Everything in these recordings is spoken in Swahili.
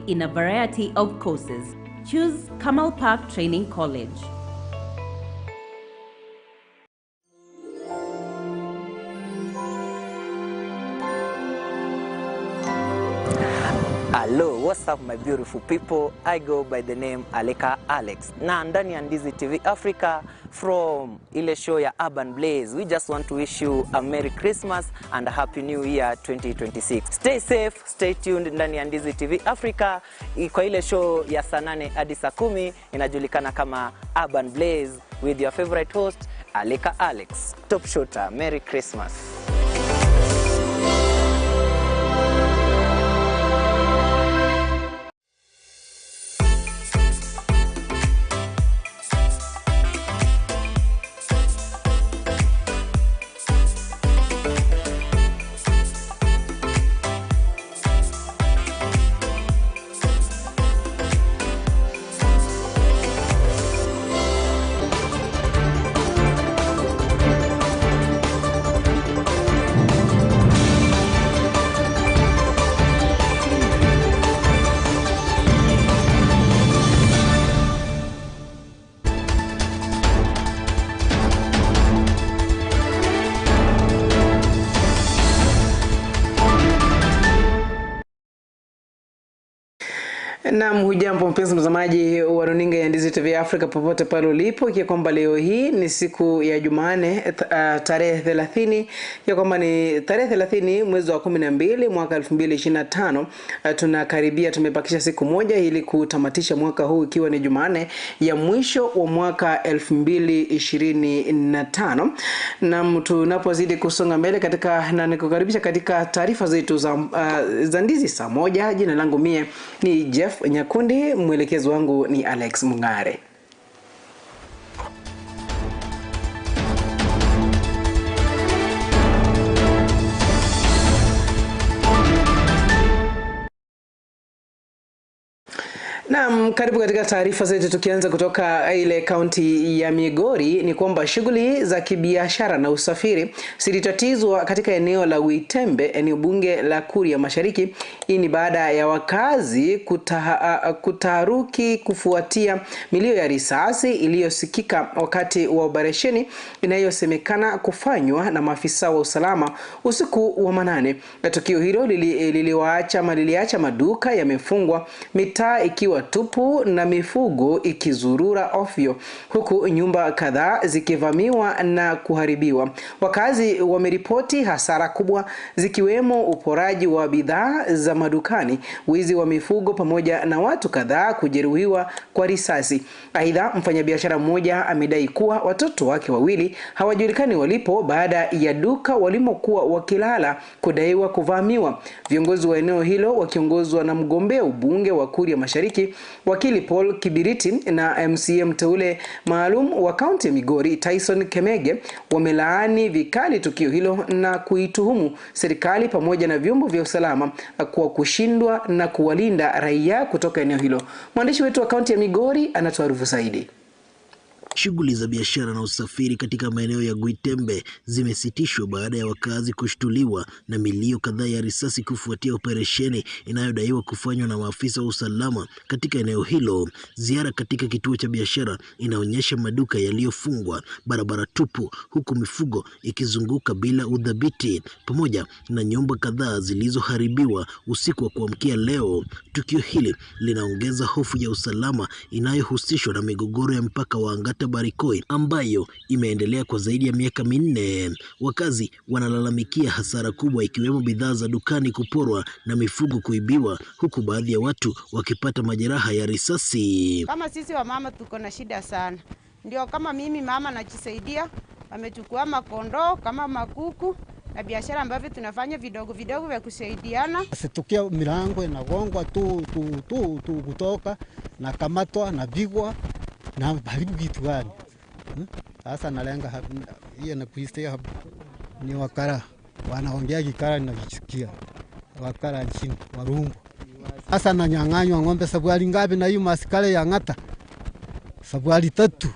in a variety of courses. Choose Kamal Park Training College. Hello, what's up my beautiful people? I go by the name Aleka Alex. Na ndani ya Ndizi TV Africa from ile show ya Urban Blaze. We just want to wish you a Merry Christmas and a Happy New Year 2026. Stay safe, stay tuned ndani ya Ndizi TV Africa kwa ile show ya saa 8 hadi saa 10 inajulikana kama Urban Blaze with your favorite host Aleka Alex. Top shooter, Merry Christmas. Naam, hujambo mpenzi mtazamaji wa runinga ya Ndizi TV Africa popote pale ulipo, ikiwa kwamba leo hii ni siku ya Jumanne tarehe 30, ya kwamba ni tarehe 30 mwezi wa 12 mwaka 2025. Tunakaribia, tumebakisha siku moja ili kutamatisha mwaka huu, ikiwa ni Jumanne ya mwisho wa mwaka 2025. Naam, tunapozidi kusonga mbele katika na nikukaribisha katika taarifa zetu za Ndizi saa moja. Jina langu mie ni Jeff Nyakundi, mwelekezi wangu ni Alex Mungare. Naam, karibu katika taarifa zetu, tukianza kutoka ile kaunti ya Migori ni kwamba shughuli za kibiashara na usafiri zilitatizwa katika eneo la Uitembe, eneo bunge la Kuria Mashariki. Hii ni baada ya wakazi kutaharuki kufuatia milio ya risasi iliyosikika wakati wa operesheni inayosemekana kufanywa na maafisa wa usalama usiku wa manane. Na tukio hilo liliacha maduka yamefungwa, mitaa ikiwa tupu na mifugo ikizurura ovyo, huku nyumba kadhaa zikivamiwa na kuharibiwa. Wakazi wameripoti hasara kubwa zikiwemo uporaji wa bidhaa za madukani, wizi wa mifugo pamoja na watu kadhaa kujeruhiwa kwa risasi. Aidha, mfanyabiashara mmoja amedai kuwa watoto wake wawili hawajulikani walipo baada ya duka walimokuwa wakilala kudaiwa kuvamiwa. Viongozi wa eneo hilo wakiongozwa na mgombea ubunge wa Kuria Mashariki Wakili Paul Kibiriti na MCA mteule maalum wa kaunti ya Migori Tyson Kemege wamelaani vikali tukio hilo na kuituhumu serikali pamoja na vyombo vya usalama kwa kushindwa na kuwalinda raia kutoka eneo hilo. Mwandishi wetu wa kaunti ya Migori anatuarifu zaidi. Shughuli za biashara na usafiri katika maeneo ya Gwitembe zimesitishwa baada ya wakazi kushtuliwa na milio kadhaa ya risasi kufuatia operesheni inayodaiwa kufanywa na maafisa wa usalama katika eneo hilo. Ziara katika kituo cha biashara inaonyesha maduka yaliyofungwa, barabara tupu, huku mifugo ikizunguka bila udhabiti, pamoja na nyumba kadhaa zilizoharibiwa usiku wa kuamkia leo. Tukio hili linaongeza hofu ya usalama inayohusishwa na migogoro ya mpaka wa Angata Barikoi ambayo imeendelea kwa zaidi ya miaka 4. Wakazi wanalalamikia hasara kubwa ikiwemo bidhaa za dukani kuporwa na mifugo kuibiwa, huku baadhi ya watu wakipata majeraha ya risasi. Kama sisi wamama tuko na shida sana. Ndio kama mimi mama najisaidia, wamechukua makondoo kama makuku na biashara ambavyo tunafanya vidogo vidogo vya kusaidiana. Situkia milango inagongwa tu tu tu tu kutoka na kamatwa na bigwa na haribu kitu gani? Sasa nalenga hiyo na kuistia hapo. Ni wakara wanaongea kikara na kisikia. Wakara nchini Warungu. Sasa nanyang'anywa ng'ombe sabuali ngapi na hiyo maskale ya ng'ata? Sabuali 3.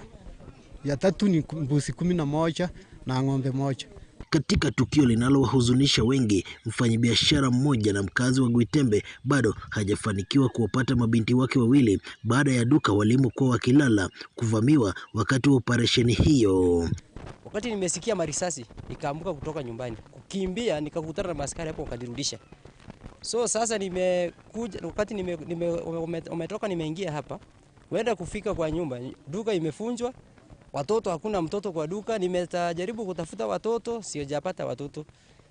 Ya 3 ni mbuzi 11 na ng'ombe 1. Katika tukio linalowahuzunisha wengi, mfanyabiashara mmoja na mkazi wa Gwitembe bado hajafanikiwa kuwapata mabinti wake wawili baada ya duka walimokuwa wakilala kuvamiwa wakati wa operesheni hiyo. Wakati nimesikia marisasi nikaamka kutoka nyumbani kukimbia, nikakutana na maaskari hapo wakanirudisha. So sasa nimekuja, wakati nimetoka nimeingia hapa, kwenda kufika kwa nyumba, duka imefunjwa, watoto hakuna mtoto kwa duka. Nimejaribu kutafuta watoto, sijapata watoto.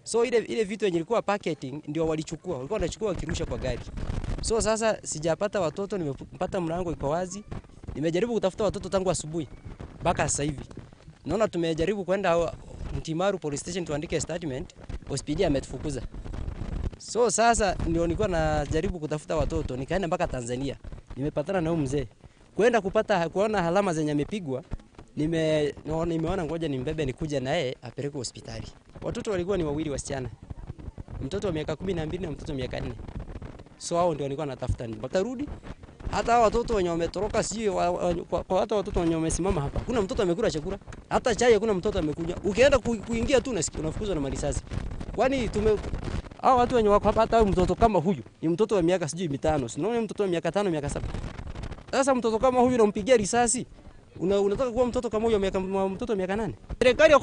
So ile vitu yenye ilikuwa packaging ndio walichukua, walikuwa wanachukua wakirusha kwa gari. So sasa sijapata watoto, nimepata mlango iko wazi. Nimejaribu kutafuta watoto tangu asubuhi mpaka sasa hivi. Naona tumejaribu kwenda Ntimaru Police Station tuandike statement, hospitali ametufukuza. So sasa ndio nilikuwa najaribu kutafuta watoto, nikaenda mpaka Tanzania. Nimepatana na huyu mzee. Kwenda kupata kuona alama zenye amepigwa, nimeona ngoja nimbebe nikuje na yeye apelekwe hospitali. Watoto walikuwa ni wawili wasichana. Mtoto wa miaka 12 na mtoto wa miaka 4. So hao ndio nilikuwa natafuta. Watarudi. Hata watoto wenye wametoroka sio kwa hata watoto wenye wamesimama hapa. Kuna mtoto amekula chakula, hata chai hakuna mtoto amekunywa. Ukienda kuingia tu unafukuzwa na marisasi. Kwani hao watu wenye wako hapa, hata mtoto kama huyu ni mtoto wa miaka sijui 5, si unaona mtoto wa miaka 5, miaka 7. Sasa mtoto kama huyu unampigia risasi, unataka kuwa mtoto kama huyu mtoto wa miaka 8? Serikali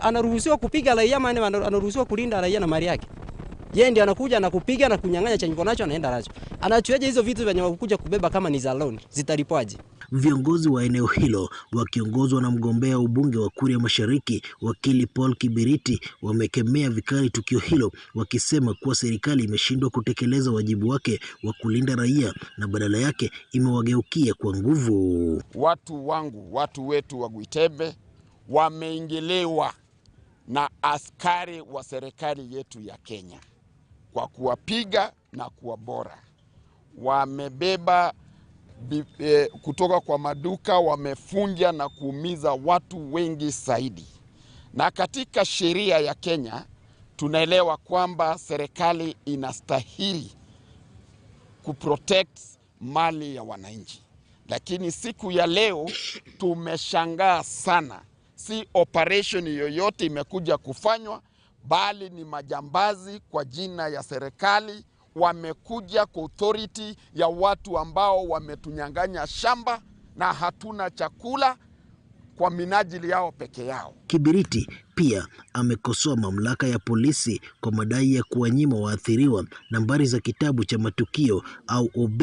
anaruhusiwa kupiga raia, maana anaruhusiwa kulinda raia na mali yake. Yeye ndiye anakuja na kupiga na kunyang'anya chenye uko nacho, anaenda nacho. Anachuaje hizo vitu vyenye wakuja kubeba kama ni za loan? Zitalipwaje? Viongozi wa eneo hilo wakiongozwa na mgombea ubunge wa Kuria Mashariki wakili Paul Kibiriti wamekemea vikali tukio hilo, wakisema kuwa serikali imeshindwa kutekeleza wajibu wake wa kulinda raia na badala yake imewageukia kwa nguvu. Watu wangu, watu wetu wa Gwitembe wameingiliwa na askari wa serikali yetu ya Kenya kwa kuwapiga na kuwabora. Wamebeba kutoka kwa maduka, wamefunja na kuumiza watu wengi zaidi. Na katika sheria ya Kenya tunaelewa kwamba serikali inastahili kuprotect mali ya wananchi. Lakini siku ya leo tumeshangaa sana. Si operation yoyote imekuja kufanywa, bali ni majambazi kwa jina ya serikali wamekuja kwa authority ya watu ambao wametunyang'anya shamba na hatuna chakula kwa minajili yao peke yao. Kibiriti pia amekosoa mamlaka ya polisi kwa madai ya kuwanyima waathiriwa nambari za kitabu cha matukio au OB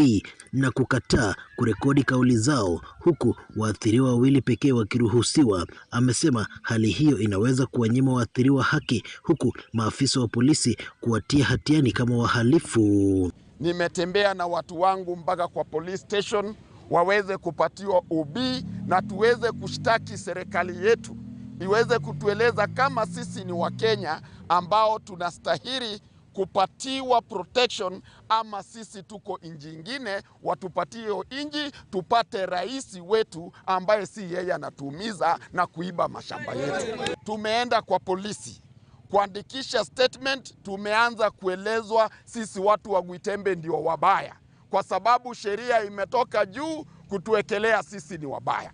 na kukataa kurekodi kauli zao, huku waathiriwa wawili pekee wakiruhusiwa. Amesema hali hiyo inaweza kuwanyima waathiriwa haki, huku maafisa wa polisi kuwatia hatiani kama wahalifu. Nimetembea na watu wangu mpaka kwa police station waweze kupatiwa OB na tuweze kushtaki serikali yetu iweze kutueleza kama sisi ni Wakenya ambao tunastahili kupatiwa protection ama sisi tuko nchi nyingine, watupatie nchi tupate rais wetu ambaye si yeye anatuumiza na kuiba mashamba yetu. Tumeenda kwa polisi kuandikisha statement, tumeanza kuelezwa sisi watu wa Gwitembe ndio wabaya kwa sababu sheria imetoka juu kutuwekelea sisi ni wabaya.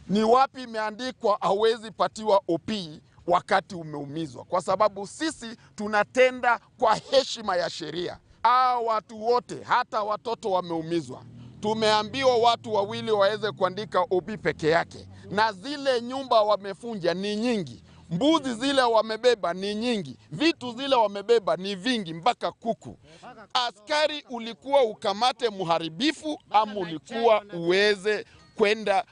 Ni wapi imeandikwa hauwezi patiwa OP wakati umeumizwa? Kwa sababu sisi tunatenda kwa heshima ya sheria. Hao watu wote, hata watoto wameumizwa. Tumeambiwa watu wawili waweze kuandika OP peke yake, na zile nyumba wamefunja ni nyingi, mbuzi zile wamebeba ni nyingi, vitu zile wamebeba ni vingi, mpaka kuku. Askari ulikuwa ukamate muharibifu ama ulikuwa uweze kwenda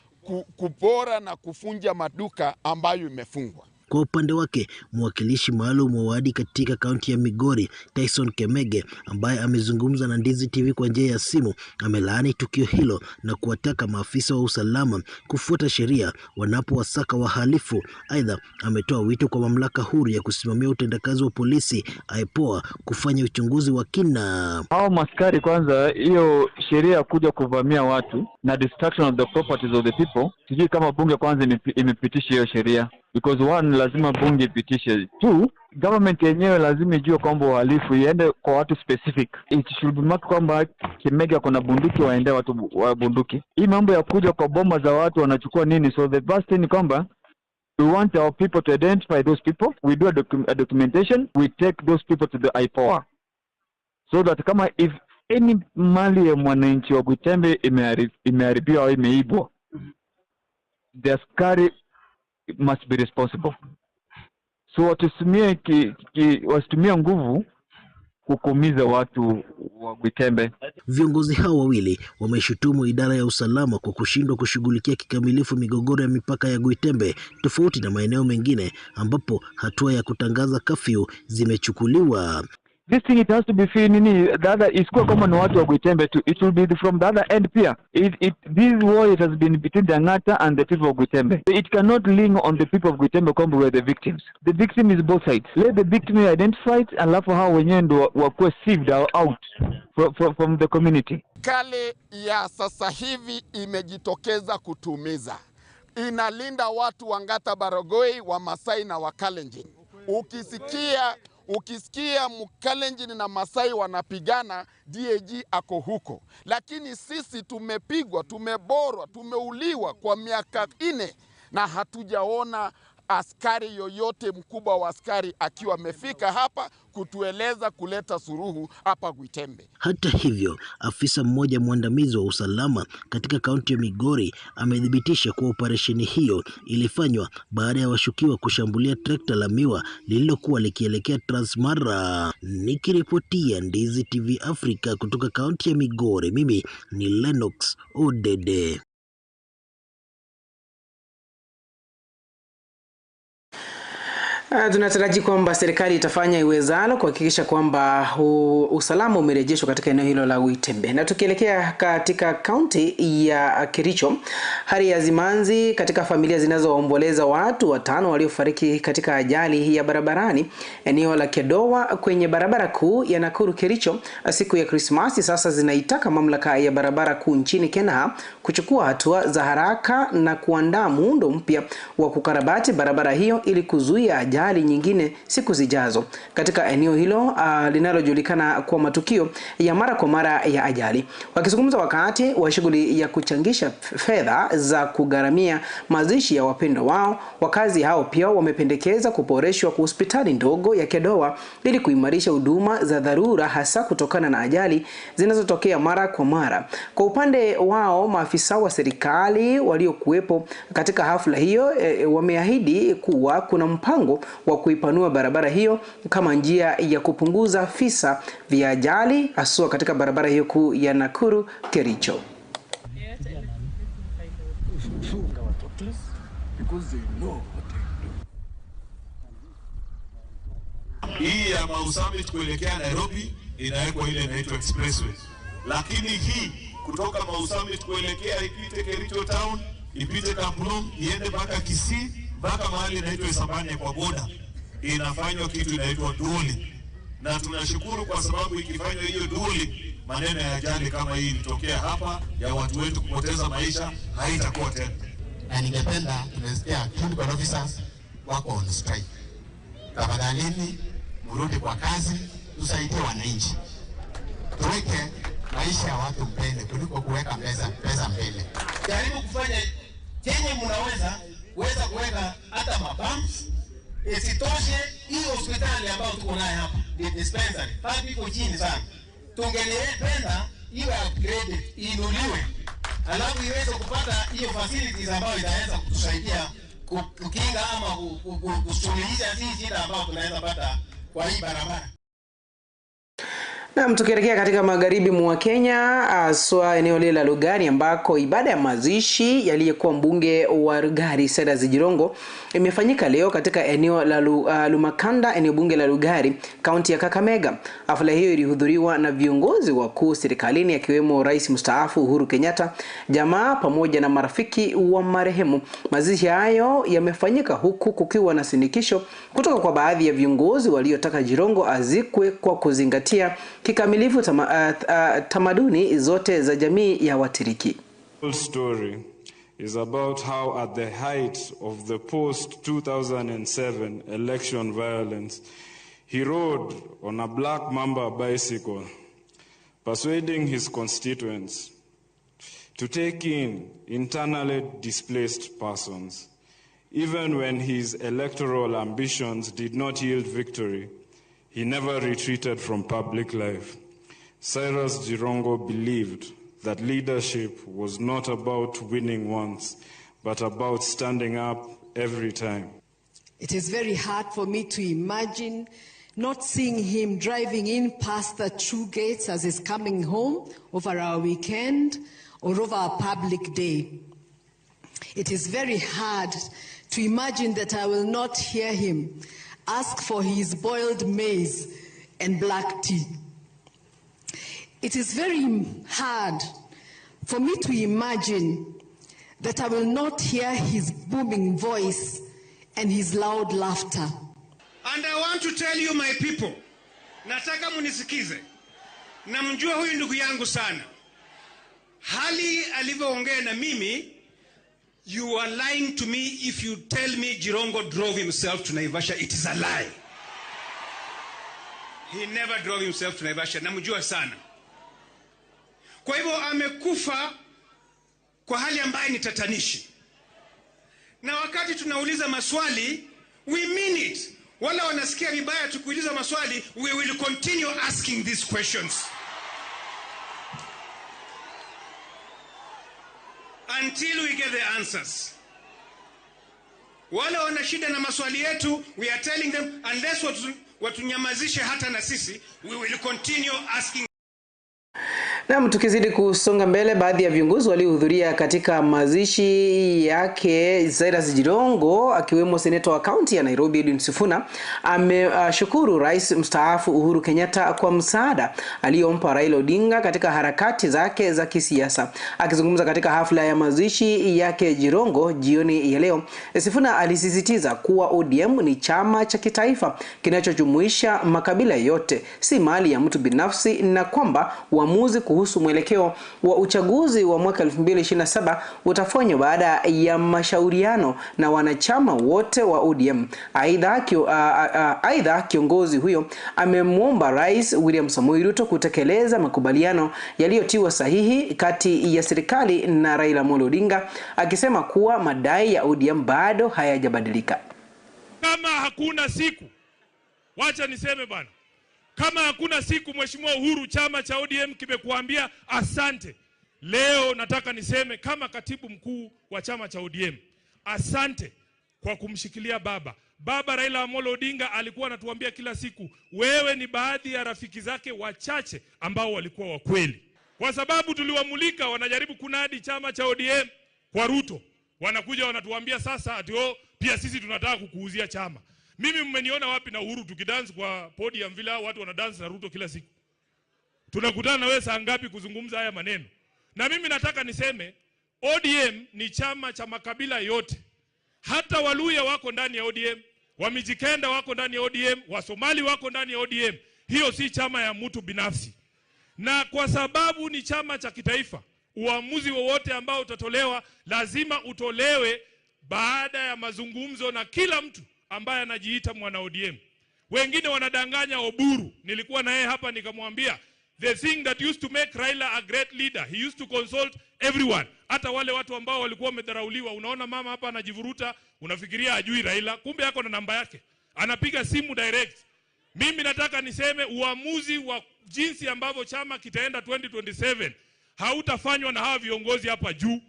kupora na kufunja maduka ambayo imefungwa? Kwa upande wake, mwakilishi maalum wa wadi katika kaunti ya Migori, Tyson Kemege, ambaye amezungumza na Ndizi TV kwa njia ya simu, amelaani tukio hilo na kuwataka maafisa wa usalama kufuata sheria wanapowasaka wahalifu. Aidha, ametoa wito kwa mamlaka huru ya kusimamia utendakazi wa polisi IPOA kufanya uchunguzi wa kina. Hao maskari kwanza, hiyo sheria kuja kuvamia watu na destruction of the properties of the people, sijui kama bunge kwanza imepitisha hiyo sheria. Because one, lazima bunge ipitishe. Two, government yenyewe lazima ijue kwamba uhalifu iende kwa watu specific. It should be marked kwamba Kimega kuna bunduki, waende watu wa bunduki. Hii mambo ya kuja kwa boma za watu wanachukua nini? So the best thing ni kwamba We want our people to identify those people. We do a documentation. We take those people to the IPOA. So that kama if any mali ya mwananchi wa Gwitembe imeharibiwa au imeibwa, the askari must be responsible. So wasitumie nguvu kukumiza watu wa Gwitembe. Viongozi hao wawili wameshutumu idara ya usalama kwa kushindwa kushughulikia kikamilifu migogoro ya mipaka ya Gwitembe, tofauti na maeneo mengine ambapo hatua ya kutangaza kafyu zimechukuliwa. This thing, it has to be nini, the other, isikuwa kama ni watu wa Gwitembe tu, it will be from the other end pia. It, it this war, it has been between the Angata and the people of Gwitembe. It cannot lean on the people of Gwitembe kwamba we are the victims. The victim is both sides. Let the victim be identified, alafu hao wenyewe ndo wakuwe sieved out from the community. Serikali ya sasa hivi imejitokeza kutumiza, inalinda watu wa Ngata Baragoi, wa Masai na wa Kalenjin. Ukisikia Mkalenjin na Masai wanapigana, DAG ako huko, lakini sisi tumepigwa, tumeborwa, tumeuliwa kwa miaka 4 na hatujaona askari yoyote mkubwa wa askari akiwa amefika hapa kutueleza kuleta suluhu hapa Gwitembe. Hata hivyo, afisa mmoja mwandamizi wa usalama katika kaunti ya Migori amethibitisha kuwa operesheni hiyo ilifanywa baada ya washukiwa kushambulia trekta la miwa lililokuwa likielekea Transmara. Nikiripotia Ndizi TV Africa kutoka kaunti ya Migori, mimi ni Lennox Odede. Tunataraji kwamba serikali itafanya iwezalo kuhakikisha kwamba usalama umerejeshwa katika eneo hilo la Gwitembe. Na tukielekea katika kaunti ya Kericho, hali ya zimanzi katika familia zinazoomboleza watu 5 waliofariki katika ajali ya barabarani eneo la Kedowa kwenye barabara kuu ya Nakuru Kericho siku ya Krismasi sasa zinaitaka mamlaka ya barabara kuu nchini Kenya kuchukua hatua za haraka na kuandaa muundo mpya wa kukarabati barabara hiyo ili kuzuia ajali nyingine siku zijazo katika eneo hilo linalojulikana kwa matukio ya mara kwa mara ya ajali. Wakizungumza wakati wa shughuli ya kuchangisha fedha za kugharamia mazishi ya wapendwa wao, wakazi hao pia wamependekeza kuboreshwa kwa hospitali ndogo ya Kedowa ili kuimarisha huduma za dharura, hasa kutokana na ajali zinazotokea mara kwa mara. Kwa upande wao, maafisa wa serikali waliokuwepo katika hafla hiyo wameahidi kuwa kuna mpango wa kuipanua barabara hiyo kama njia ya kupunguza visa vya ajali haswa katika barabara hiyo kuu ya Nakuru Kericho. Hii ya Mau Summit kuelekea Nairobi inawekwa ile inaitwa expressway, lakini hii kutoka Mau Summit kuelekea ipite Kericho town, ipite Kaplong, iende mpaka Kisii, mpaka mahali inaitwa Isabania kwa boda, inafanywa kitu inaitwa duoli. Na tunashukuru kwa sababu ikifanywa hiyo duoli, maneno ya ajali kama hii ilitokea hapa ya watu wetu kupoteza maisha haitakuwa tena. Na ningependa, tumesikia clinical officers wako on strike. Tafadhalini mrudi kwa kazi, tusaidie wananchi, tuweke maisha ya watu mbele kuliko kuweka pesa mbele. Jaribu kufanya chenye mnaweza kuweza kuweka hata mapumps. Isitoshe, hii hospitali ambayo tuko nayo hapa, the dispensary, pump iko chini sana. Tungelipenda iwe upgraded, iinuliwe, alafu iweze kupata hiyo facilities ambayo itaweza kutusaidia kukinga ama kusuluhisha hii shida ambayo tunaweza pata kwa hii barabara. Na tukielekea katika magharibi mwa Kenya, haswa eneo lile la Lugari ambako ibada ya mazishi yaliyekuwa mbunge wa Lugari Cyrus Jirongo imefanyika leo katika eneo la Lumakanda, eneo bunge la Lugari, kaunti ya Kakamega. Hafla hiyo ilihudhuriwa na viongozi wakuu serikalini akiwemo Rais mstaafu Uhuru Kenyatta, jamaa pamoja na marafiki wa marehemu. Mazishi hayo yamefanyika huku kukiwa na sinikisho kutoka kwa baadhi ya viongozi waliotaka Jirongo azikwe kwa kuzingatia kikamilifu tamaduni zote za jamii ya Watiriki. The story is about how at the height of the post-2007 election violence, he rode on a black mamba bicycle, persuading his constituents to take in internally displaced persons. Even when his electoral ambitions did not yield victory, he never retreated from public life. Cyrus Jirongo believed that leadership was not about winning once, but about standing up every time. It is very hard for me to imagine not seeing him driving in past the two gates as he's coming home over our weekend or over a public day. It is very hard to imagine that I will not hear him ask for his boiled maize and black tea. It is very hard for me to imagine that I will not hear his booming voice and his loud laughter. And I want to tell you my people, nataka munisikize, na mjue huyu ndugu yangu sana. Hali alivyoongea na mimi, you are lying to me if you tell me Jirongo drove himself to Naivasha. It is a lie. He never drove himself to Naivasha. Namjua sana. Kwa hivyo amekufa kwa hali ambayo ni tatanishi. Na wakati tunauliza maswali, we mean it. Wala wanasikia vibaya tukiuliza maswali, we will continue asking these questions until we get the answers. Wala wana shida na maswali yetu, we are telling them, unless watunyamazishe hata na sisi, we will continue asking. Na tukizidi kusonga mbele, baadhi ya viongozi waliohudhuria katika mazishi yake Cyrus Jirongo akiwemo seneta wa kaunti ya Nairobi Edwin Sifuna ameshukuru Rais mstaafu Uhuru Kenyatta kwa msaada aliyompa Raila Odinga katika harakati zake za kisiasa. Akizungumza katika hafla ya mazishi yake Jirongo jioni ya leo, Sifuna alisisitiza kuwa ODM ni chama cha kitaifa kinachojumuisha makabila yote, si mali ya mtu binafsi, na kwamba uamuzi kuhusu mwelekeo wa uchaguzi wa mwaka 2027 utafanywa baada ya mashauriano na wanachama wote wa ODM. Aidha, kiongozi huyo amemwomba Rais William Samoei Ruto kutekeleza makubaliano yaliyotiwa sahihi kati ya serikali na Raila Amolo Odinga, akisema kuwa madai ya ODM bado hayajabadilika. Kama hakuna siku, wacha niseme bana, kama hakuna siku Mheshimiwa Uhuru chama cha ODM kimekuambia asante, leo nataka niseme kama katibu mkuu wa chama cha ODM, asante kwa kumshikilia baba. Baba Raila Amolo Odinga alikuwa anatuambia kila siku, wewe ni baadhi ya rafiki zake wachache ambao walikuwa wa kweli. Kwa sababu tuliwamulika, wanajaribu kunadi chama cha ODM kwa Ruto. Wanakuja wanatuambia sasa ati oh, pia sisi tunataka kukuuzia chama. Mimi mmeniona wapi na Uhuru tukidance kwa podium vile watu wanadance na Ruto kila siku? Tunakutana na wewe saa ngapi kuzungumza haya maneno? Na mimi nataka niseme ODM ni chama cha makabila yote. Hata Waluya wako ndani ya ODM, Wamijikenda wako ndani ya ODM, Wasomali wako ndani ya ODM. Hiyo si chama ya mtu binafsi. Na kwa sababu ni chama cha kitaifa, uamuzi wowote ambao utatolewa lazima utolewe baada ya mazungumzo na kila mtu ambaye anajiita mwana ODM. Wengine wanadanganya Oburu. Nilikuwa na yeye hapa nikamwambia, the thing that used to make Raila a great leader, he used to consult everyone. Hata wale watu ambao walikuwa wamedharauliwa. Unaona mama hapa anajivuruta, unafikiria ajui Raila, kumbe yako na namba yake. Anapiga simu direct. Mimi nataka niseme uamuzi wa jinsi ambavyo chama kitaenda 2027 hautafanywa na hawa viongozi hapa juu.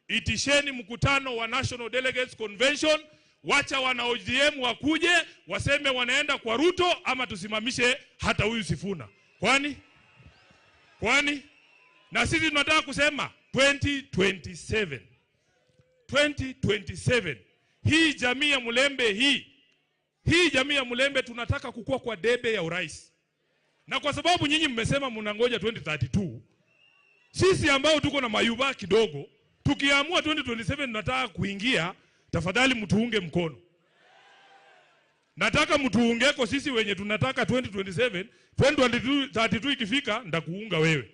Itisheni mkutano wa National Delegates Convention. Wacha wana ODM wakuje waseme wanaenda kwa Ruto ama tusimamishe hata huyu Sifuna. Kwani na sisi tunataka kusema 2027. 2027. Hii jamii ya Mulembe hii jamii ya Mulembe tunataka kukua kwa debe ya urais. Na kwa sababu nyinyi mmesema mnangoja 2032, sisi ambao tuko na mayuba kidogo, tukiamua 2027 tunataka kuingia, tafadhali mtuunge mkono. Nataka mtuungeko sisi wenye tunataka 2027, 2032 ikifika nitakuunga wewe.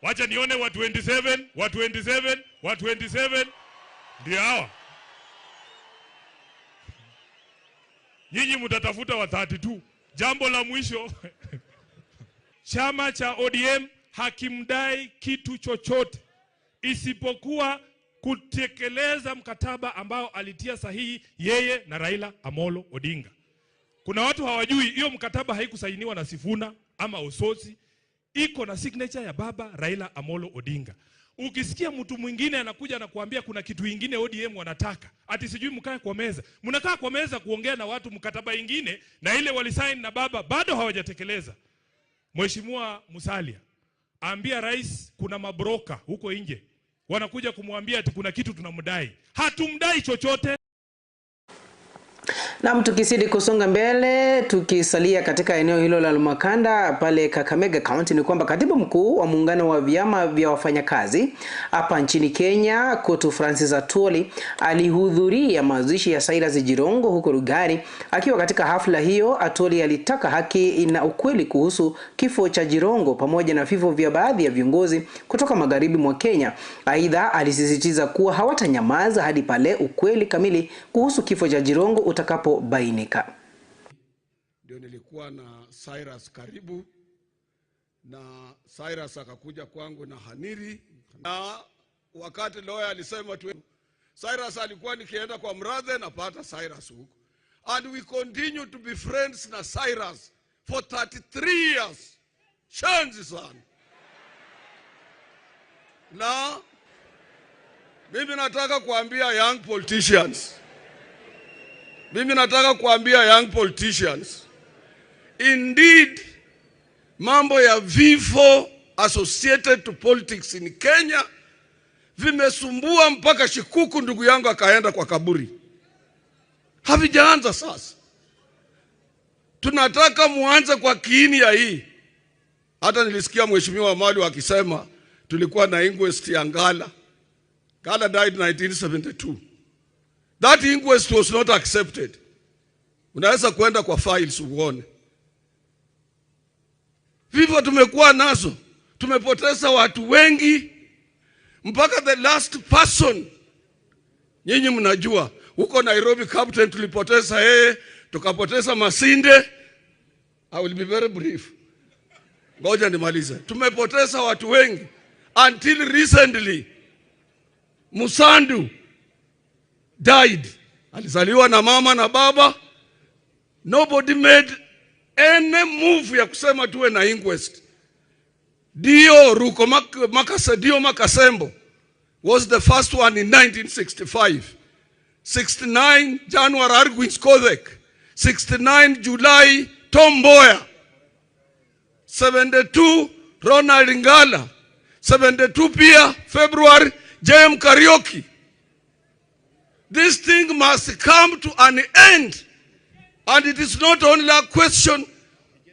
Wacha nione wa 27, wa 27, wa 27 ndio hawa. Nyinyi mtatafuta wa 32. Jambo la mwisho, chama cha ODM hakimdai kitu chochote isipokuwa kutekeleza mkataba ambao alitia sahihi yeye na Raila Amolo Odinga. Kuna watu hawajui hiyo mkataba haikusainiwa na Sifuna ama Osotsi, iko na signature ya baba Raila Amolo Odinga. Ukisikia mtu mwingine anakuja na kuambia kuna kitu ingine ODM wanataka, ati sijui mkae kwa meza. Mnakaa kwa meza kuongea na watu mkataba ingine na ile walisign na baba bado hawajatekeleza. Mheshimiwa Musalia, ambia rais kuna mabroka huko nje wanakuja kumwambia ati kuna kitu tunamdai. Hatumdai chochote. Na tukizidi kusonga mbele, tukisalia katika eneo hilo la Lumakanda pale Kakamega County, ni kwamba katibu mkuu wa muungano wa vyama vya wafanyakazi hapa nchini Kenya, Kotu Francis Atwoli, alihudhuria mazishi ya Cyrus Jirongo huko Lugari. Akiwa katika hafla hiyo, Atwoli alitaka haki na ukweli kuhusu kifo cha Jirongo pamoja na vifo vya baadhi ya viongozi kutoka magharibi mwa Kenya. Aidha, alisisitiza kuwa hawatanyamaza hadi pale ukweli kamili kuhusu kifo cha Jirongo utakapo bainika. Ndio nilikuwa na Cyrus karibu, na Cyrus akakuja kwangu na Haniri, na wakati lawyer alisema tu, Cyrus alikuwa nikienda kwa mradhe napata Cyrus huko, and we continue to be friends na Cyrus for 33 years. Shanzi sana. Na mimi nataka kuambia young politicians, mimi nataka kuambia young politicians, indeed mambo ya vifo associated to politics in Kenya vimesumbua mpaka Shikuku ndugu yangu akaenda kwa kaburi. Havijaanza sasa. Tunataka muanze kwa kiini ya hii. Hata nilisikia Mheshimiwa Mali akisema tulikuwa na inquest ya Ngala. Ngala died 1972. That inquest was not accepted. Unaweza kwenda kwa files uone. Vifo tumekuwa nazo, tumepoteza watu wengi mpaka the last person. Nyinyi mnajua huko Nairobi captain tulipoteza yeye, tukapoteza Masinde. I will be very brief. Ngoja nimalize. Tumepoteza watu wengi until recently Musandu died. Alizaliwa na mama na baba. Nobody made any move ya kusema tuwe na inquest. Dio Ruko Makase, Dio Makasembo was the first one in 1965. 69 January Argwings Kodhek. 69 July Tom Mboya. 72 Ronald Ngala. 72 pia February JM Kariuki. This thing must come to an end. And it is not only a question.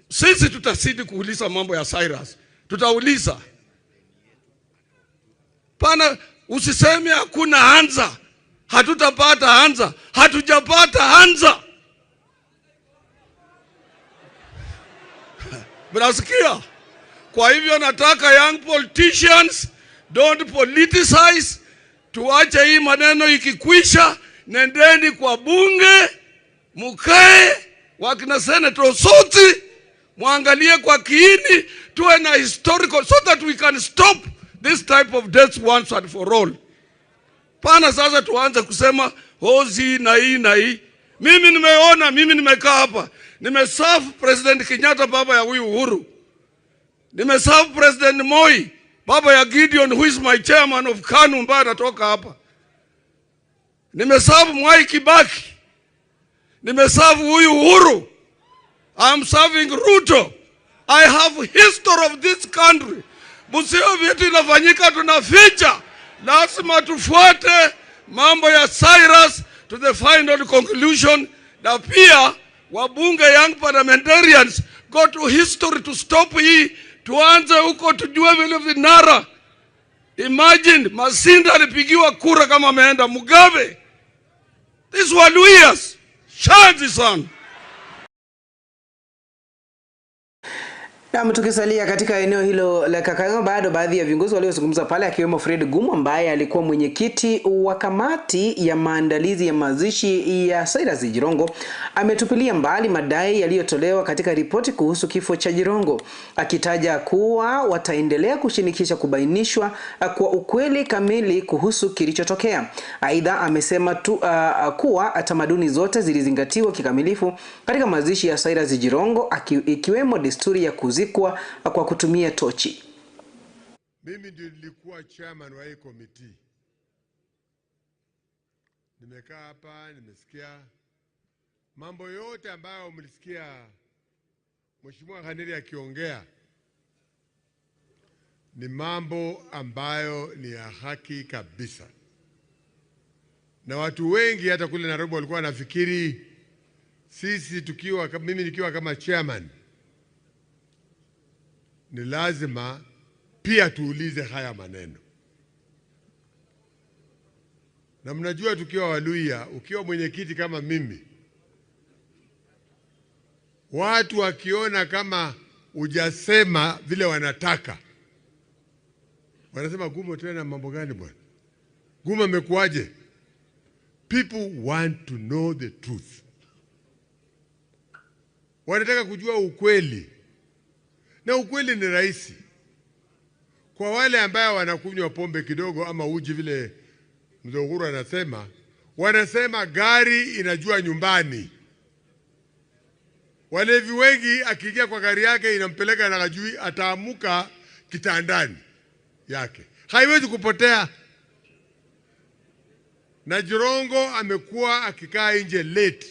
Sisi tutazidi kuuliza mambo ya Cyrus. Tutauliza. Pana usiseme hakuna answer. Hatutapata answer. Hatujapata answer. Mnasikia? Kwa hivyo nataka young politicians don't politicize. Tuache hii maneno ikikwisha, nendeni kwa bunge, mukae wakina Senator Osotsi, muangalie kwa kiini, tuwe na historical so that we can stop this type of deaths once and for all. Pana sasa tuanze kusema hozi na hii na hii. Mimi nimeona, mimi nimekaa hapa, nimeserve President Kenyatta baba ya huyu Uhuru. Nimeserve President Moi baba ya Gideon who is my chairman of KANU ambaye anatoka hapa. Nimeserve Mwai Kibaki. Nimeserve huyu Uhuru. I'm serving Ruto. I have history of this country. Musio vitu inafanyika tunaficha. Lazima tufuate mambo ya Cyrus to the final conclusion. Na pia wabunge young parliamentarians go to history to stop hii. Tuanze huko tujue vile vinara. Imagine Masinda alipigiwa kura kama ameenda Mugabe. These were Luhyas. Shazi sana. Na tukisalia katika eneo hilo la Kakamega, bado baadhi ya viongozi waliozungumza pale akiwemo Fred Gumo ambaye alikuwa mwenyekiti wa kamati ya maandalizi ya mazishi ya Cyrus Jirongo ametupilia mbali madai yaliyotolewa katika ripoti kuhusu kifo cha Jirongo, akitaja kuwa wataendelea kushinikisha kubainishwa kwa ukweli kamili kuhusu kilichotokea. Aidha, amesema kuwa tamaduni zote zilizingatiwa kikamilifu katika mazishi ya Cyrus Jirongo, ikiwemo desturi ya kuzikwa kwa kutumia tochi. Mimi ndio nilikuwa chairman wa hii committee. Nimekaa hapa, nimesikia mambo yote ambayo mlisikia Mheshimiwa Khaniri akiongea ni mambo ambayo ni ya haki kabisa. Na watu wengi hata kule Nairobi walikuwa wanafikiri sisi tukiwa, mimi nikiwa kama chairman, ni lazima pia tuulize haya maneno. Na mnajua tukiwa Waluhya, ukiwa mwenyekiti kama mimi, watu wakiona kama hujasema vile wanataka, wanasema Gumo tena mambo gani bwana? Gumo amekuaje? People want to know the truth. Wanataka kujua ukweli. Na ukweli ni rahisi. Kwa wale ambao wanakunywa pombe kidogo ama uji vile Mzee Uhuru anasema, wanasema gari inajua nyumbani. Walevi wengi akiingia kwa gari yake inampeleka na hajui, ataamuka kitandani yake. Haiwezi kupotea. Na Jirongo amekuwa akikaa nje late.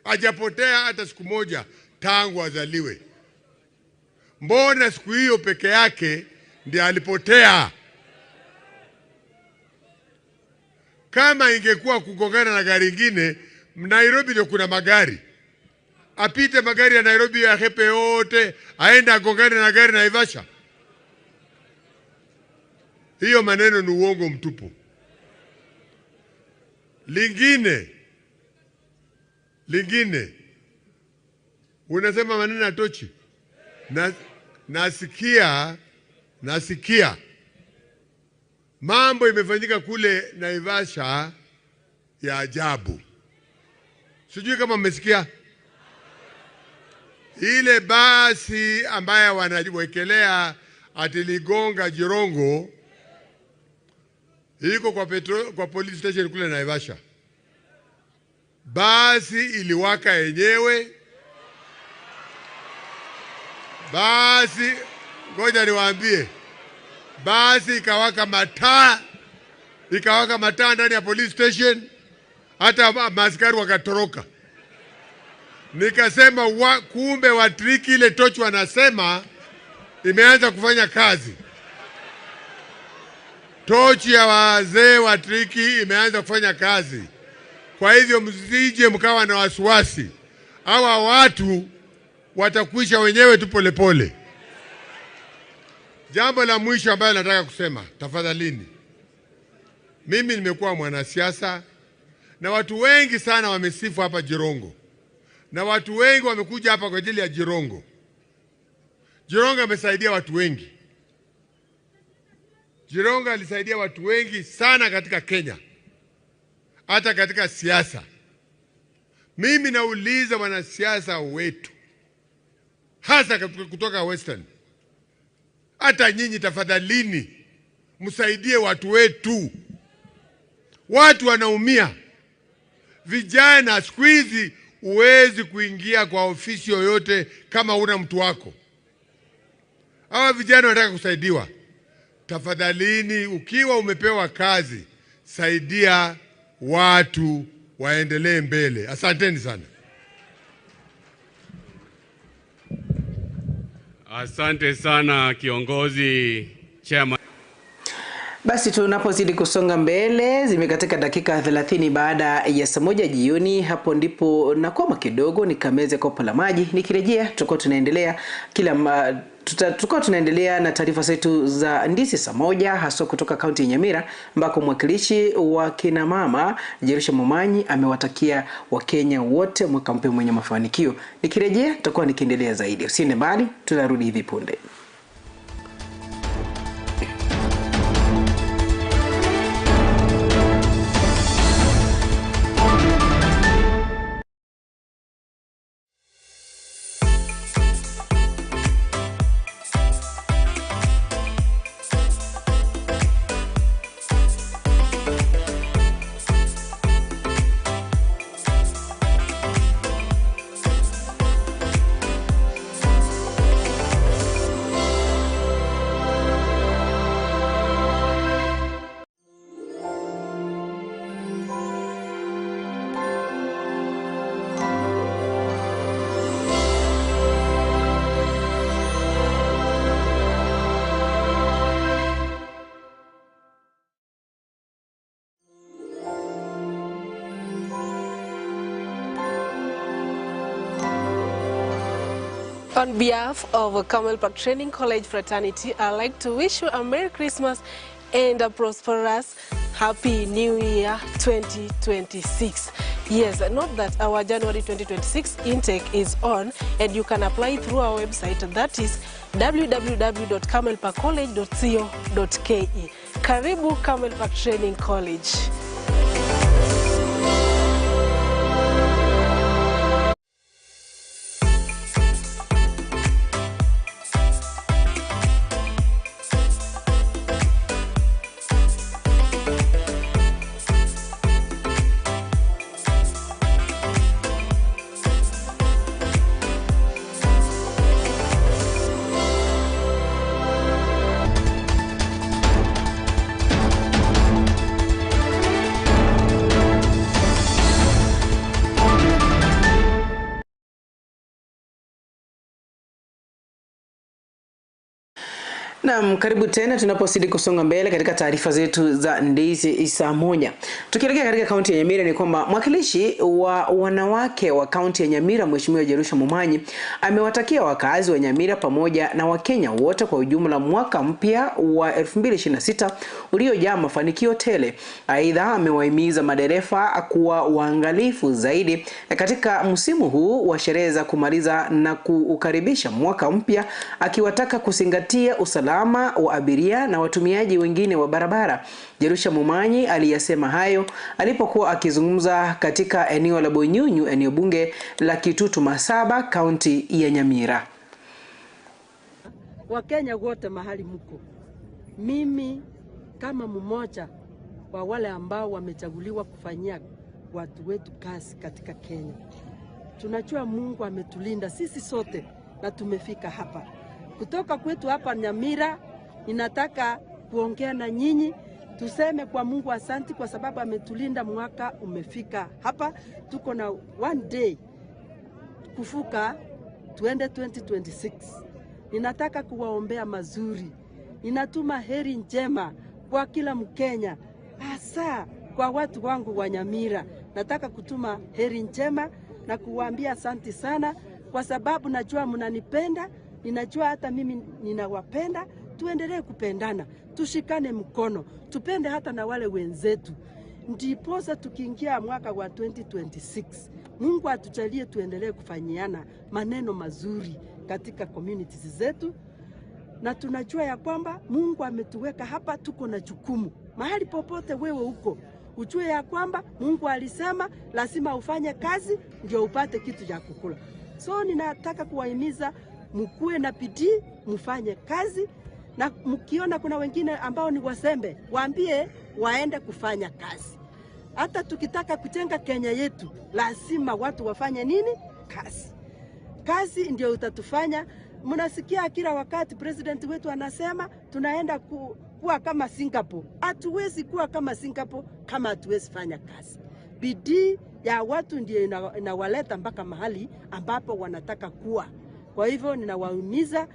Hajapotea hata siku moja tangu azaliwe. Mbona siku hiyo peke yake ndiye alipotea? Kama ingekuwa kugongana na gari ingine, Nairobi ndio kuna magari. Apite magari ya Nairobi ya hepe yote, aende agongane na gari Naivasha. Hiyo maneno ni uongo mtupu. Lingine, unasema maneno ya tochi. Nasikia mambo imefanyika kule Naivasha ya ajabu. Sijui kama mmesikia. Ile basi ambaye wanawekelea atiligonga Jirongo iko kwa police station kule Naivasha. Basi iliwaka yenyewe. Basi, ngoja niwaambie. Basi ikawaka mataa ndani ya police station, hata maaskari wakatoroka. Nikasema kumbe watriki ile tochi wanasema imeanza kufanya kazi. Tochi ya wazee wa triki imeanza kufanya kazi. Kwa hivyo msije mkawa na wasiwasi. Hawa watu watakwisha wenyewe tu polepole. Jambo la mwisho ambalo nataka kusema, tafadhalini. Mimi nimekuwa mwanasiasa na watu wengi sana wamesifu hapa Jirongo. Na watu wengi wamekuja hapa kwa ajili ya Jirongo. Jirongo amesaidia watu wengi. Jirongo alisaidia watu wengi sana katika Kenya. Hata katika siasa. Mimi nauliza wanasiasa wetu, hasa kutoka Western, hata nyinyi tafadhalini msaidie watu wetu. Watu wanaumia. Vijana siku hizi huwezi kuingia kwa ofisi yoyote kama huna mtu wako. Hawa vijana wanataka kusaidiwa. Tafadhalini, ukiwa umepewa kazi, saidia watu waendelee mbele. Asanteni sana. Asante sana kiongozi chairman. Basi tunapozidi kusonga mbele, zimekatika dakika 30 baada ya saa 1 jioni. Hapo ndipo nakoma kidogo nikameze kopo la maji. Nikirejea tutakuwa tunaendelea tutakuwa tunaendelea na taarifa zetu za Ndizi saa 1, haswa kutoka kaunti ya Nyamira ambako mwakilishi wa kina mama Jerusha Momanyi amewatakia Wakenya wote mwaka mpya mwenye mafanikio. Nikirejea tutakuwa nikiendelea zaidi. Usiende mbali, tunarudi hivi punde. On behalf of Camel Park Training College fraternity, I'd like to wish you a Merry Christmas and a prosperous Happy New Year 2026. Yes, note that our January 2026 intake is on and you can apply through our website, that is www.camelparkcollege.co.ke. Karibu Camel Park Training College. Naam, karibu tena tunapozidi kusonga mbele katika taarifa zetu za Ndizi saa 1. Tukielekea katika kaunti ya Nyamira ni kwamba mwakilishi wa wanawake wa kaunti ya Nyamira Mheshimiwa Jerusha Momanyi amewatakia wakazi wa Nyamira pamoja na Wakenya wote kwa ujumla mwaka mpya wa 2026 uliojaa mafanikio tele. Aidha, amewahimiza madereva kuwa waangalifu zaidi katika msimu huu wa sherehe za kumaliza na kuukaribisha mwaka mpya, akiwataka kuzingatia usalama wa abiria na watumiaji wengine wa barabara. Jerusha Momanyi aliyasema hayo alipokuwa akizungumza katika eneo la Bonyunyu, eneo bunge la Kitutu Masaba, kaunti ya Nyamira. Wakenya wote mahali mko, mimi kama mmoja wa wale ambao wamechaguliwa kufanyia watu wetu kazi katika Kenya, tunajua Mungu ametulinda sisi sote na tumefika hapa. Kutoka kwetu hapa Nyamira, ninataka kuongea na nyinyi, tuseme kwa Mungu asanti kwa sababu ametulinda, mwaka umefika hapa. Tuko na one day kufuka tuende 2026. Ninataka kuwaombea mazuri. Ninatuma heri njema kwa kila Mkenya, hasa kwa watu wangu wa Nyamira. Nataka kutuma heri njema na kuwaambia asanti sana kwa sababu najua mnanipenda. Ninajua hata mimi ninawapenda. Tuendelee kupendana, tushikane mkono, tupende hata na wale wenzetu. Ndiposa tukiingia mwaka wa 2026, Mungu atujalie tuendelee kufanyiana maneno mazuri katika communities zetu. Na tunajua ya kwamba Mungu ametuweka hapa, tuko na jukumu. Mahali popote wewe uko, ujue ya kwamba Mungu alisema lazima ufanye kazi ndio upate kitu cha kukula. So ninataka kuwahimiza mkuwe na bidii, mfanye kazi, na mkiona kuna wengine ambao ni wasembe, waambie waende kufanya kazi. Hata tukitaka kujenga Kenya yetu, lazima watu wafanye nini? Kazi. Kazi ndio utatufanya. Mnasikia kila wakati president wetu anasema tunaenda kuwa kama Singapore. Hatuwezi kuwa kama Singapore kama hatuwezi fanya kazi. Bidii ya watu ndio inawaleta mpaka mahali ambapo wanataka kuwa. Kwa hivyo ninawahimiza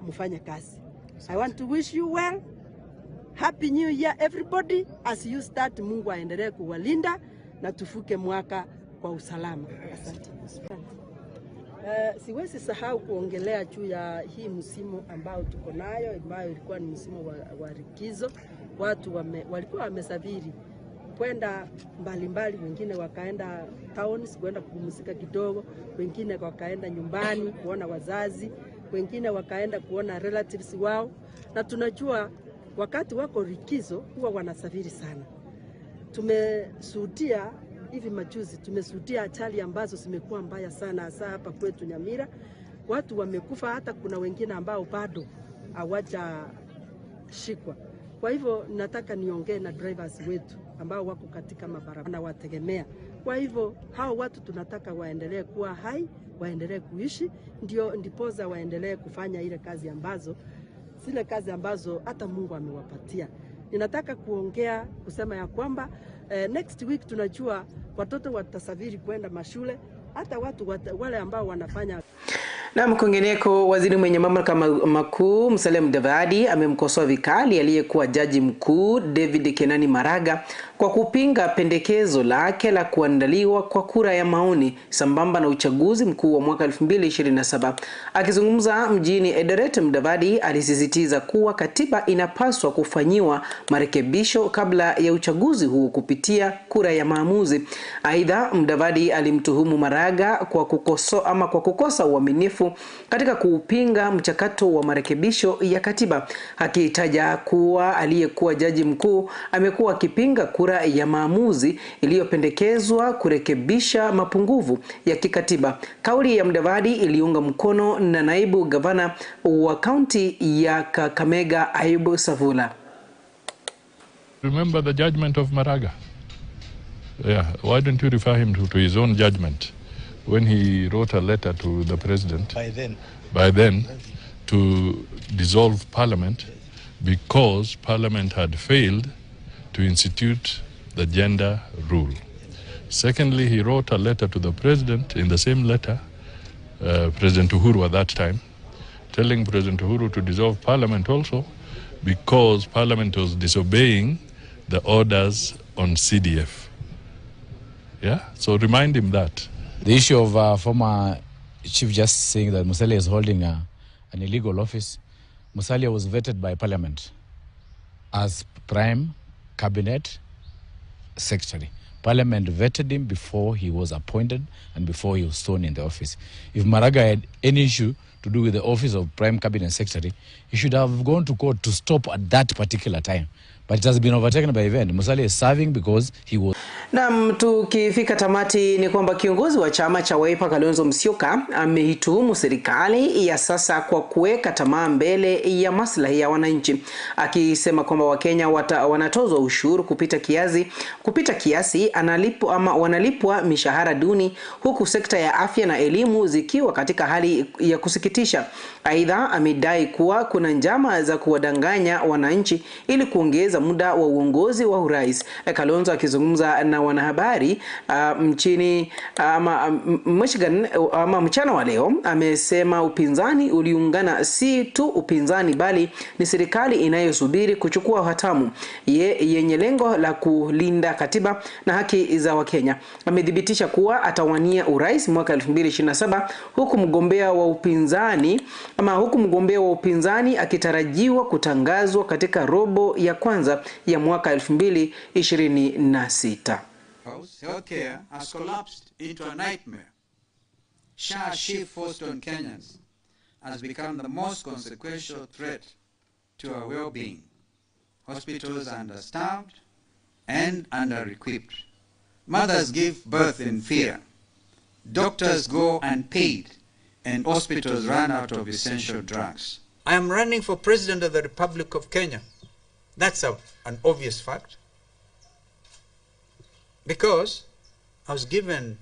mfanye kazi. I want to wish you well. Happy New Year everybody, as you start, Mungu aendelee kuwalinda na tufuke mwaka kwa usalama. Asante. Siwezi sahau kuongelea juu ya hii msimu ambao tuko nayo, ambayo ilikuwa ni msimu wa likizo. Watu walikuwa wamesafiri kwenda mbalimbali, wengine wakaenda towns kwenda kupumzika kidogo, wengine wakaenda nyumbani kuona wazazi, wengine wakaenda kuona relatives wao. Na tunajua wakati wako likizo huwa wanasafiri sana. Tumeshuhudia hivi majuzi, tumeshuhudia ajali ambazo zimekuwa mbaya sana, hasa hapa kwetu Nyamira. Watu wamekufa, hata kuna wengine ambao bado hawajashikwa. Kwa hivyo nataka niongee na drivers wetu ambao wako katika mabarabara na wategemea. Kwa hivyo hao watu tunataka waendelee kuwa hai, waendelee kuishi, ndio ndipoza waendelee kufanya ile kazi ambazo, zile kazi ambazo hata Mungu amewapatia. Ninataka kuongea kusema ya kwamba next week tunajua watoto watasafiri kwenda mashule, hata watu wale ambao wanafanya. Na kwingineko, waziri mwenye mamlaka makuu Musalia Mudavadi amemkosoa vikali aliyekuwa jaji mkuu David Kenani Maraga kwa kupinga pendekezo lake la kuandaliwa kwa kura ya maoni sambamba na uchaguzi mkuu wa mwaka 2027. Akizungumza mjini Eldoret, Mudavadi alisisitiza kuwa katiba inapaswa kufanyiwa marekebisho kabla ya uchaguzi huu kupitia kura ya maamuzi. Aidha, Mudavadi alimtuhumu Maraga kwa kukosoa ama kwa kukosa uaminifu katika kuupinga mchakato wa marekebisho ya katiba, akitaja kuwa aliyekuwa jaji mkuu amekuwa akipinga kura ya maamuzi iliyopendekezwa kurekebisha mapungufu ya kikatiba. Kauli ya Mudavadi iliunga mkono na naibu gavana wa kaunti ya Kakamega Ayubu Savula. Remember the judgment of Maraga. Yeah, why don't you refer him to his own judgment? When he wrote a letter to the president by then to dissolve parliament because parliament had failed to institute the gender rule. Secondly, he wrote a letter to the president, in the same letter, President Uhuru at that time, telling President Uhuru to dissolve parliament also because parliament was disobeying the orders on CDF. Yeah, so remind him that. The issue of former Chief Justice saying that Musalia is holding an illegal office. Musalia was vetted by Parliament as Prime Cabinet Secretary. Parliament vetted him before he was appointed and before he was thrown in the office. If Maraga had any issue to do with the office of Prime Cabinet Secretary, he should have gone to court to stop at that particular time. But it has been overtaken by event. Musalia is serving because he was. Na tukifika tamati ni kwamba kiongozi wa chama cha Wiper Kalonzo Musyoka ameituhumu serikali ya sasa kwa kuweka tamaa mbele ya maslahi ya wananchi, akisema kwamba Wakenya wanatozwa ushuru kupita kiasi analipo ama wanalipwa mishahara duni, huku sekta ya afya na elimu zikiwa katika hali ya kusikitisha. Aidha, amedai kuwa kuna njama za kuwadanganya wananchi ili kuongeza muda wa uongozi wa urais. Kalonzo akizungumza na wanahabari mchini ama Michigan ama mchana wa leo amesema upinzani uliungana si tu upinzani bali ni serikali inayosubiri kuchukua hatamu yenye lengo la kulinda katiba na haki za Wakenya. Amethibitisha kuwa atawania urais mwaka 2027 huku mgombea wa upinzani akitarajiwa kutangazwa katika robo ya kwanza ya mwaka 2026. Healthcare has collapsed into a nightmare. SHA shift forced on Kenyans has become the most consequential threat to our well-being. Hospitals are understaffed and under-equipped. Mothers give birth in fear. Doctors go unpaid and hospitals run out of essential drugs. I am running for President of the Republic of Kenya. That's an obvious fact. Because I was given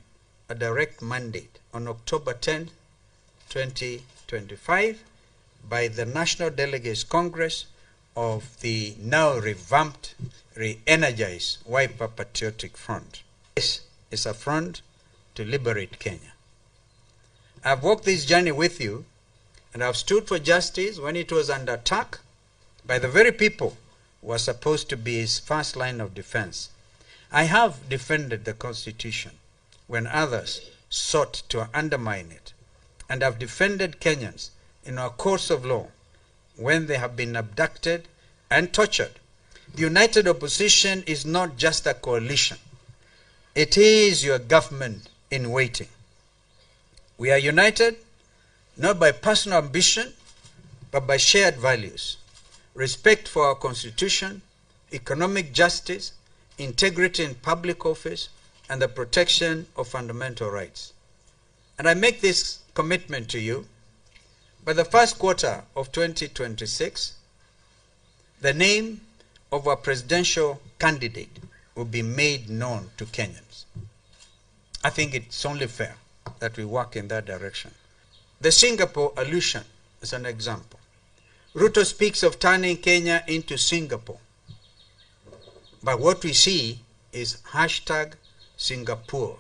a direct mandate on October 10, 2025 by the National Delegates Congress of the now revamped, re-energized Wiper Patriotic Front. This is a front to liberate Kenya. I've walked this journey with you, and I've stood for justice when it was under attack by the very people were supposed to be his first line of defense. I have defended the Constitution when others sought to undermine it, and have defended Kenyans in our courts of law when they have been abducted and tortured. The United Opposition is not just a coalition. It is your government in waiting. We are united not by personal ambition, but by shared values: respect for our Constitution, economic justice, integrity in public office, and the protection of fundamental rights. And I make this commitment to you. By the first quarter of 2026, the name of our presidential candidate will be made known to Kenyans. I think it's only fair that we work in that direction. The Singapore allusion is an example. Ruto speaks of turning Kenya into Singapore. But what we see is hashtag Singapore,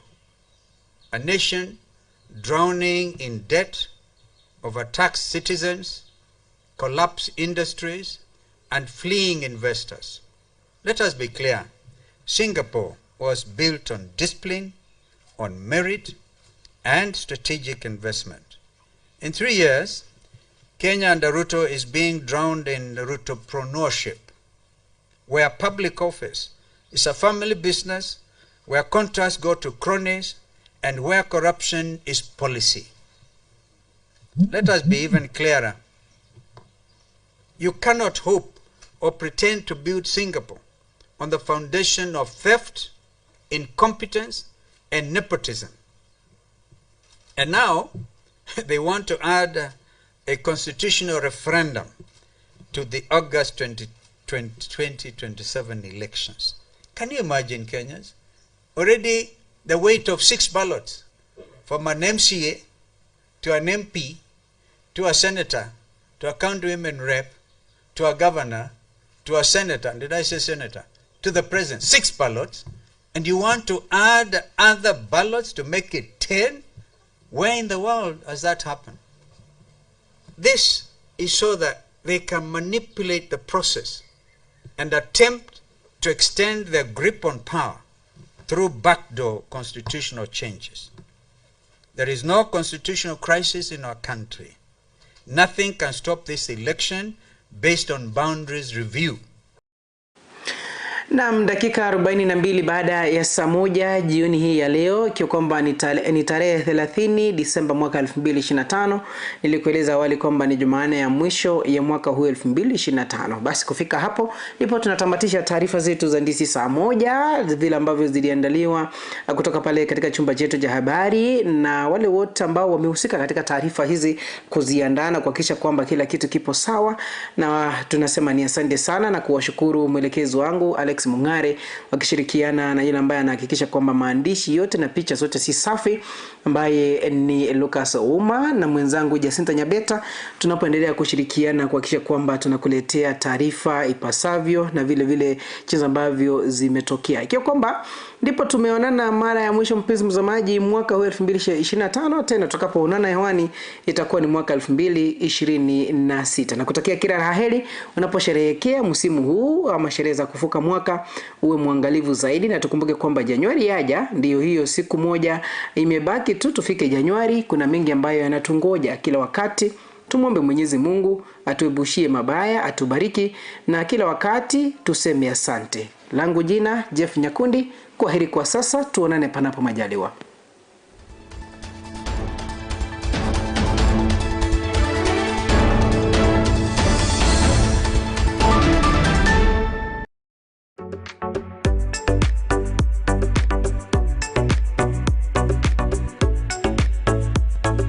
a nation drowning in debt, overtaxed citizens, collapsed industries, and fleeing investors. Let us be clear. Singapore was built on discipline, on merit, and strategic investment. In 3 years, Kenya under Ruto is being drowned in Rutopreneurship, where public office is a family business, where contracts go to cronies, and where corruption is policy. Let us be even clearer. You cannot hope or pretend to build Singapore on the foundation of theft, incompetence, and nepotism. And now they want to add a constitutional referendum to the August 2027 elections. Can you imagine, Kenyans? Already the weight of 6 ballots from an MCA to an MP, to a senator, to a county women rep, to a governor, to a senator, did I say senator? To the president, 6 ballots, and you want to add other ballots to make it 10? Where in the world has that happened? This is so that they can manipulate the process and attempt to extend their grip on power through backdoor constitutional changes. There is no constitutional crisis in our country. Nothing can stop this election based on boundaries review. Naam, dakika 42 baada ya saa 1 jioni hii ya leo, ikiwa kwamba ni tarehe 30 Disemba mwaka 2025. Nilikueleza awali kwamba ni Jumanne ya mwisho ya mwaka huu 2025. Basi kufika hapo ndipo tunatamatisha taarifa zetu za Ndisi saa 1 vile ambavyo ziliandaliwa kutoka pale katika chumba chetu cha habari, na wale wote ambao wamehusika katika taarifa hizi kuziandaa na kuhakikisha kwamba kila kitu kipo sawa, na tunasema ni asante sana na kuwashukuru mwelekezi wangu Alex Mungare wakishirikiana na yule ambaye anahakikisha kwamba maandishi yote na picha zote si safi, ambaye ni Lucas Ouma, na mwenzangu Jacinta Nyabeta, tunapoendelea kushirikiana kuhakikisha kwamba tunakuletea taarifa ipasavyo na vile vile jinsi ambavyo zimetokea. Ikiwa kwamba ndipo tumeonana mara ya mwisho, mpenzi mtazamaji, mwaka huu 2025, tena tutakapoonana hewani itakuwa ni mwaka 2026. Na kutakia kila la heri unaposherehekea msimu huu ama sherehe za kufuka mwaka, uwe mwangalifu zaidi, na tukumbuke kwamba Januari yaja, ndiyo hiyo siku moja imebaki tu tufike Januari. Kuna mengi ambayo yanatungoja kila wakati. Tumwombe Mwenyezi Mungu atuebushie mabaya, atubariki, na kila wakati tuseme asante. Langu jina Jeff Nyakundi, kwaheri kwa sasa, tuonane panapo majaliwa.